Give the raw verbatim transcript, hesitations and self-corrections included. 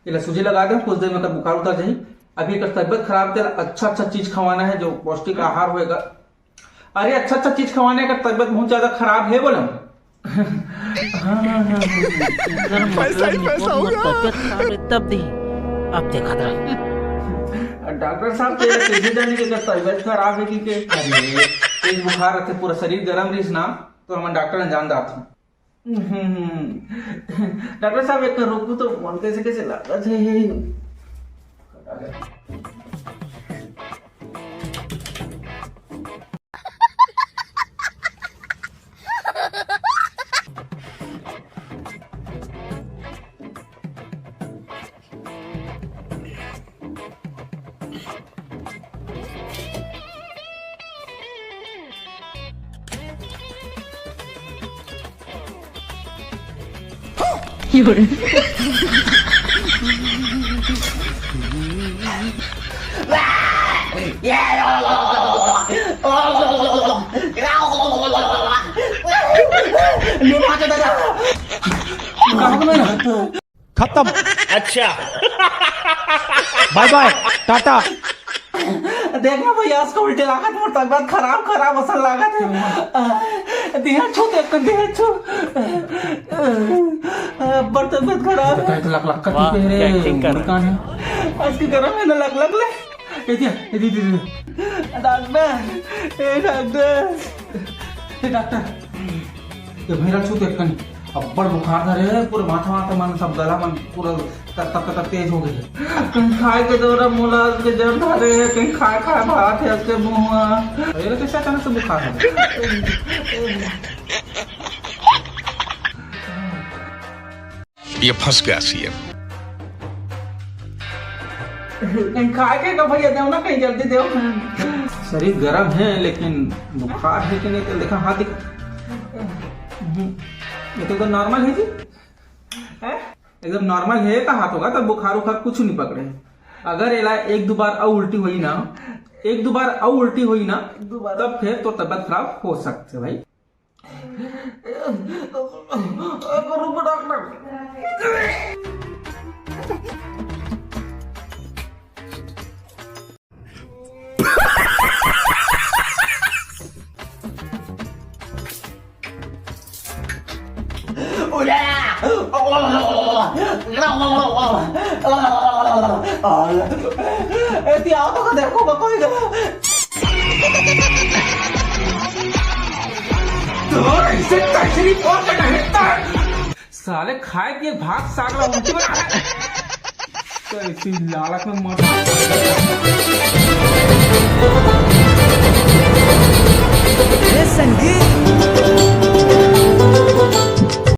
एला सूजी लगा दे, कुछ देर में एकर बुखार उतर जाही। अभी एकर तबीयत खराब, तेला अच्छा अच्छा चीज खवाना है जो पौष्टिक आहार होएगा। अरे अच्छा अच्छा चीज खवाना है, एकर तबीयत बहुत ज्यादा खराब है बोला। हाँ, हाँ, हाँ, हाँ। अगर पैसा ही मतलब पैसा होगा। तबीयत खराब है तब दी। अब देखा था। डॉक्टर साहब, तेरा कैसे जाने के एकर तबीयत खराब है कि के? अरे, तेज बुखार रहते, पूरा शरीर गरम रहीस ना, तो हमन डॉक्टर ने जान डारथन। हम्म। डॉक्टर साहब, एक रुकू तो, मन कैसे कैसे लागत है। खत्म। अच्छा। बाय बाय, टाटा। देख ना भैया, आज का उल्टे लागत, मोर तबीयत खराब, खराब असन लागत है। दिया छू, देख कर दिया छू। बड़ तबीयत खराब है। तो लक लक कर वाह, रे, क्या acting कर रहा है। मुर्गा है। आज की गरम है ना, लक लक ले। ए दिया, ए दी, दी, दी। डॉक्टर, ए डॉक्टर, ए डॉक्टर, ये भैरा छू देख कनी, अब्बड़ बुखार धरे हे, पूरे माथा वाथा मन सब गला मन पूरा तक तक तक तेज हो गए। कहीं खाए के दौरा मुला के जर धरे हे, कहीं खाए खाए भात है उसके मुंह में। अरे कैसे अचानक से बुखार हो गया? ये फंस गया सीएम। कहीं खाए के का भैया, देव ना, कहीं जल्दी देव। शरीर गर्म है, लेकिन बुखार है कि नहीं, तो देखा, हाथ दिखा। हम्म, ये तो एकदम नॉर्मल है जी। हैं? एकदम नॉर्मल है का हाथ होगा, तो बुखार उखार कुछ नहीं पकड़े। अगर एला एक दो बार और उल्टी हुई ना, एक दो बार और उल्टी हुई ना, एक दो बार। तब फिर तो तबीयत खराब हो सकती है भाई। रुको डॉक्टर। ए, ती आओ तो देखो, कोई गला। तो ऐसे तशरीफ और का नहीं था। साले खाए पिए भात साग ला उल्टी बना है। तो ऐसी लालच में मत। हे संगीत,